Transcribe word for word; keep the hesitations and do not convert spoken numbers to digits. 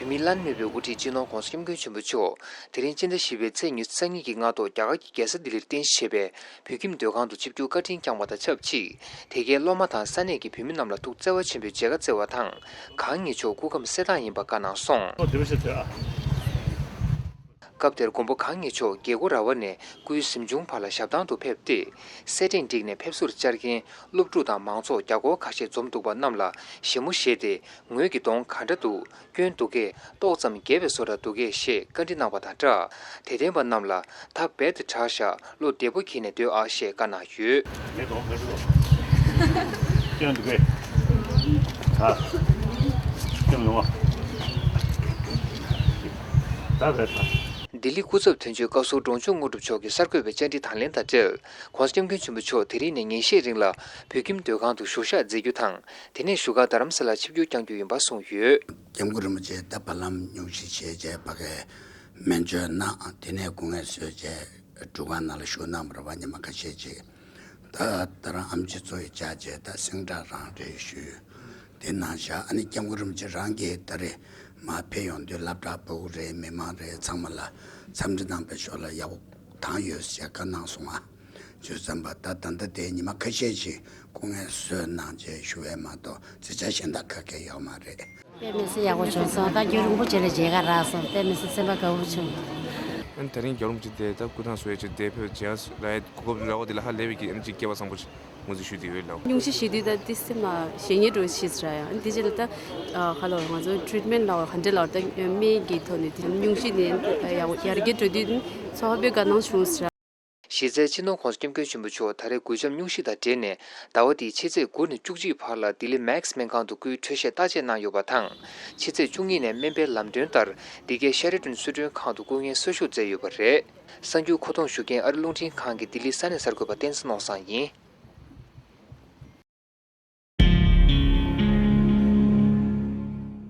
བོད་མིའི་ལྷན་ནུས་པའི་དབུ་ཁྲིད་སྤྱི་ནོར་༧གོང་ས་༧སྐྱབས་མགོན་ཆེན་པོ་མཆོག་དེ་རིང་སྤྱི་ཟླ་བཞི་པའི་ཚེས་ཉི་ཤུ་རྩ་གཉིས་ཀྱི་སྔ་དྲོ་རྒྱ་གར་གྱི་རྒྱལ་ས་ལྡི་ལིར་རྟེན་གཞི་བྱས་པའི་བོད་ཁྱིམ་སྡོད་ཁང་དུ་ཆིབས་བསྒྱུར་བཀའ་དྲིན་བསྐྱངས་པ་དང་ཆབས་ཅིག་དེ་གའི་སློབ་མ་དང་ས་གནས་ཀྱི་བོད་མི་རྣམས་ལ་ཐུགས་བརྩེ་བ་ཆེན་པོས་མཇལ་ཁ་བསྩལ་བ་དང་། གང་ཉིད་མཆོག་སྐུ་ཁམས་གསལ་ཐང་ཡིན་པ་བཀའ་གནང་སོང་། སྐབས་དེར་མགོན་པོ་གང་ཉིད་མཆོག་རྒྱལ་སྒོ་ར་བ་ནས་སྐུའི་གཟིམ་ཆུང་བར་ལ་ཞབས་ཐང་དུ་ཕེབས་ཏེ། སེར་ཕྲེང་བསྒྲིགས་ནས་ཕེབས་བསུར་བཅར་མཁན་སློབ་ཕྲུག་དང་མང་ཚོགས་བརྒྱ་སྐོར་ཁ་ཤས་འཛོམས་འདུག་པ་རྣམས་ལ་ཞལ་མོ་བཞེས་ཏེ། ངོས་ཀྱི་གདོང་ག་འདྲ་འདུག་སྐྱོན་འདུག་གས། ཏོག་ཙམ་རྒས་པའི་བཟོ་འདྲ་འདུག་གས་ཞེས་བཀའ་འདྲི་གནང་བ་དང་སྦྲགས། དད་ལྡན་པ་རྣམས་ལ་ད་རྦད་དེ་དྲག་ཤག་བློ་བདེ་པོ་གྱིས་ནས་སྡོད་ཨ་ཞེས་བཀའ་གནང་ཡོད། ངའི་གདོང་ག་འདྲ་འདུག་སྐྱོན་འདུག་གས། ད་སྐྱོན་མི་འོང་། ད་རེད་ད། ལྡི་ལི་སྐུ་ཚབ་དོན་གཅོད་བཀའ་ཟུར་འབྲོང་ཆུང་དངོས་གྲུབ་མཆོག་གིས་གསར་འགོད་པའི་བཅར་འདྲི་དང་ལེན་དང་འབྲེལ། ༸གོང་ས་༸སྐྱབས་མགོན་ཆེན་པོ་མཆོག་དེ་རིང་ནས་ཉིན་ཤས་རིང་ལ་བོད་ཁྱིམ་སྡོད་ཁང་དུ་བཞུགས་ཞག་མཛད་རྒྱུ་དང་། དེ་ནས་བཞུགས་སྒར་རྡ་རམ་ས་ལར་ཆིབས་བསྒྱུར་བསྐྱང་རྒྱུ་ཡིན་པ་གསུངས་ཡོད། སྐྱབས་མགོན་རིན་པོ་ཆེ་ད་བར་ལམ་སྙུང་གཞི་བྱས་རྗེས་ཕ་གིར་སྨན་བཅོས་གནང་། དེ་ནས་སྐུ་ངལ་གསོས་རྗེས་སྒྲུབ་ཁང་ནང་ལ་བཞུགས་གནང་བ་རེད་པ། ཉི་མ་ཁ་ཤས་ཅིག་ད་ད་རང་ཨེམ་ཆི་ཚོ་ཡི་བཅར་རྗེས་ད་སེང་བྲག་རང་རེད་ཞུས། དེ་གནང་བཞག་ཨ་ནི་སྐྱབས་མགོན་རིན་པོ་ཆེ་རང་གིས་ད་རེས་མར་ཕེབས་ཡོང་དུས་སློབ་གྲྭ་ཕྲུ་གུ་རེད། མི་མང་རེད། ཚང་མ་ལ་འཚམས་འདྲི་གནང་བའི་ཞོར་ལ་ཡག་པོ་བཏང་ཡོད་ཟེར་བཀའ་གནང་སོང་ང་། བྱས་ཙང་ད་ད་ལྟ་དེ་ཉི་མ་ཁ་ཤས་ཤིག་སྐུ་ངལ་གསོས་གནང་རྗེས་བཞུགས་པ་མ་གཏོགས་རྩིས་ཆ་གཞན་དག་ག་གེ་ཡོད་མ་རེད། དཔེ་མི་སྲིད་ཡག་པོ་བྱུང་སོང་། ད་རྒྱུན་རིང་པོ་བྱས་ལ་མཇལ་ཁ་རག་སོང་། དཔེ་མི་སྲིད་སེམས་པ་དགའ་པོ་བྱུང་། ཨ་ནི་ད་རིང་རྒྱལ་བ་རིན་པོ་ཆེ་དེ་ད་སྐུ་ཐང་བཟོ་ཡས་ཆེད་དེ་ཕེབས་བྱས་ལ་གོ་སྐབས་རག་པ་དེ་ལ་ཧ་ལས་པའི་གི་ཨ་ནི་ཅིག་སྐལ་བ་བཟང་པོ་ཞིག་ངོས་འཛིན་ཞུས་བསྡད་ཡོད་ལགས། སྙུང་གཞི་ཞུ་དུས་ད་ཏི་སེམས་ལ་ཞེ་སྙིང་འགྲོ་ཤེས་ཟེར་ཡང་ཨ་ནི་དེ་རྗེས་ལ་ད་ཧ་ལོ་ང་ཚོ་ཊི་རིཊ་མེན་ཊི་ལ་ག་འདྲ་ལ་ད་སྨན་གྱི་ཐོག་ནས་དེ་སྙུང་གཞི་ནས་ཡར་རྒྱས་འགྲོ་དུས་ཚོར་བ་དཔེ་དགའ་སྣང་བྱུང་ཟེར། གཞི་རྩའི་སྤྱི་ནོར་༸གོང་ས་༸སྐྱབས་མགོན་ཆེན་པོ་མཆོག་ད་རེས་མགུལ་ཆམ་སྙུང་གཞི་དང་འབྲེལ་ནས་ཟླ་བ་འདིའི་ཕྱི་ཚེས་དགུ་ནས་བཅུ་གཅིག་བར་ལ་ལྡི་ལི་མེག་སི་སྨན་ཁང་དུ་སྐུའི་འཕྲོད་བཞེས་བརྟག་དཔྱད་གནང་ཡོད་པ་དང་། ཕྱི་ཚེས་བཅུ་གཉིས་ནས་སྨན་པའི་ལམ་སྟོན་ལྟར་འདི་གའི་ཤེ་ར་ཊོན་གསོལ་མགྲོན་ཁང་དུ་སྐུ་ངལ་གསོ་བཞུགས་མཛད་ཡོད་པ་རེད། གསར་འགྱུར་མཁོ་གཏོང་ཞུ་མཁན་ཨ་རི་རླུང་འཕྲིན་ཁང་གི་ལྡི་ལི་ས་གནས་གསར་འགོད་པ་བསྟན་འཛིན་ནོར་བཟང་ཡིན།